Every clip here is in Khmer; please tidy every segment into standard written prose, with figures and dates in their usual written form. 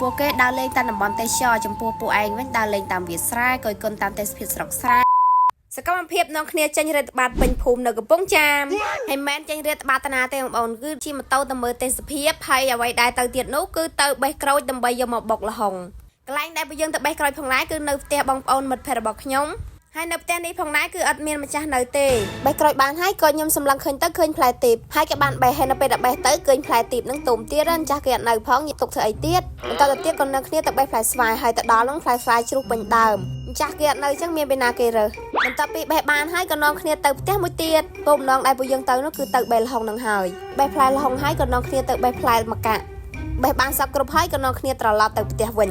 ពោះគេដើរលេងតាមតំបន់ទេសចរចំពោះពួកឯងវិញដើរលេងតាមវាលស្រែកយគុណតាមទេសភាពស្រុកស្រែសកម្មភាពនាំគ្នាចេញរេតបាតពេញភូមិនៅកំពង់ចាមហើយមិនចេញរេតបាតណាទេបងប្អូនគឺជាម៉ូតូទៅមើលទេសភាពហើយអ្វីដែលទៅទៀតនោះគឺទៅបេះក្រូចដើម្បីយកមកបុកល្ហុងកន្លែងដែលពួកយើងទៅបេះក្រូចផងដែរគឺនៅផ្ទះបងប្អូនមិត្តភ័ក្តិរបស់ខ្ញុំហើយនៅផ្ទះនេះផងដែរគឺអត់មានម្ចាស់នៅទេបេះក្រូចបានហើយក៏ខ្ញុំសម្លឹងឃើញទៅឃើញផ្លែទីបហើយក៏បានបេះហើយនៅពេលដែលបេះទៅឃើញផ្លែទីបនឹងទុំទៀតម្ចាស់គេអត់នៅផងទុកធ្វើអីទៀតបន្តទៅទៀតក៏នៅគ្នាទៅបេះផ្លែស្វាយហើយទៅដល់នោះផ្លែស្វាយជ្រុះពេញដើមម្ចាស់គេអត់នៅចឹងមានពេលណាគេរើសបន្ទាប់ពីបេះបានហើយក៏នាំគ្នាទៅផ្ទះមួយទៀតគោលបំណងដែលពួកយើងទៅនោះគឺទៅបេះល្ហុងនឹងហើយបេះផ្លែល្ហុងហើយក៏នាំគ្នាទៅបេះផ្លែម្កាក់បេះបានសពគ្រប់ហើយក៏នាំគ្នាត្រឡប់ទៅផ្ទះវិញ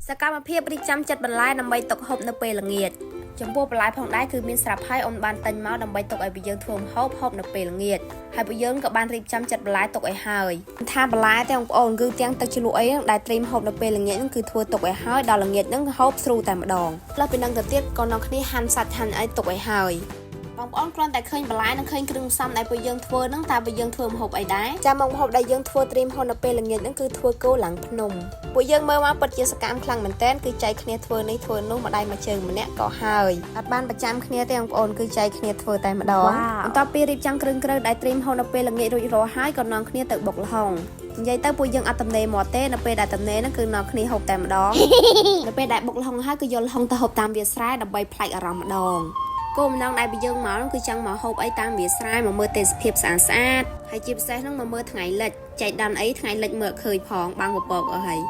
សកម្មភាពរៀបចំចិត្តបន្លែដើម្បីទុកហូបនៅពេលល្ងាចចំពោះបន្លែផងដែរគឺមានស្រាប់ហើយអូនបានទិញមកដើម្បីទុកឲ្យពួកយើងធ្វើម្ហូបហូបនៅពេលល្ងាចហើយពួកយើងក៏បានរៀបចំចិត្តបន្លែទុកឲ្យហើយថាបន្លែទាំងបងប្អូនគឺទាំងទឹកជ្រលក់អីហ្នឹងដែលត្រៀមហូបនៅពេលល្ងាចហ្នឹងគឺធ្វើទុកឲ្យហើយដល់ល្ងាចហ្នឹងហូបស្រួលតែម្ដងលើសពីហ្នឹងទៅទៀតក៏នាំគ្នាហាន់សាច់ហាន់អីទុកឲ្យហើយបងប្អូនគ្រាន់តែឃើញបន្លែនិងឃើញគ្រឿងផ្សំដែលពួកយើងធ្វើហ្នឹងតើពួកយើងធ្វើម្ហូបអីដែរចាំមកម្ហូបដែលយើងធ្វើត្រៀមហូបនៅពេលល្ងាចហ្នឹងគឺធ្វើគោឡើងភ្នំពួកយើងមើលមកពិតជាសកម្មខ្លាំងមែនទែនគឺចែកគ្នាធ្វើនេះធ្វើនោះម្ដាយមួយជើងម្នាក់ក៏ហើយអត់បានប្រចាំគ្នាទេបងប្អូនគឺចែកគ្នាធ្វើតែម្ដងបន្ទាប់ពីរៀបចំគ្រឿងក្រៅដែលត្រៀមហូបនៅពេលល្ងាចរួចរាល់ហើយក៏នាំគ្នាទៅបុកល្ហុងនិយាយទៅពួកយើងអត់ទំនេរមាត់ទេនៅពេលដែលទំនេរហ្នឹងគឺនាំគ្នាហូបតែម្ដង នៅពេលដែលបុកល្ហុងហើយគឺយកល្ហុងទៅហូបតាមវាលស្រែដើម្បីប្លែកអារម្មណ៍ម្ដងគោលបំណងដែលពួកយើងមកហ្នឹងគឺចង់មកហូបអីតាមវាលស្រែមកមើលទេសភាពស្អាតស្អាតហើយជាពិសេសហ្នឹងមកមើលថ្ងៃលិចចែកដានអីថ្ងៃលិចមើលឃើញផងបាំងពពកអស់ហើយ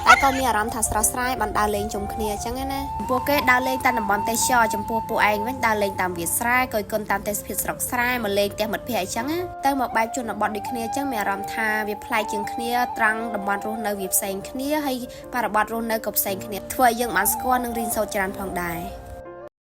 តែក៏មានអារម្មណ៍ថាស្រស់ស្រាយបានដើរលេងជុំគ្នាអញ្ចឹងណាចំពោះគេដើរលេងតាមតំបន់ទេសចរចំពោះពួកឯងវិញដើរលេងតាមវាលស្រែកយគុណតាមទេសភាពស្រុកស្រែមកលេងផ្ទះមិត្តភ័ក្តិអញ្ចឹងណាទៅមកបែបជនបទដូចគ្នាអញ្ចឹងមានអារម្មណ៍ថាវាប្លែកជាងគ្នាត្រង់តំបន់រស់នៅវាផ្សេងគ្នាហើយបរិបទរស់នៅក៏ផ្សេងគ្នាធ្វើឲ្យយើងបានស្គាល់និងរៀនសូត្រច្រើនផងដែរ។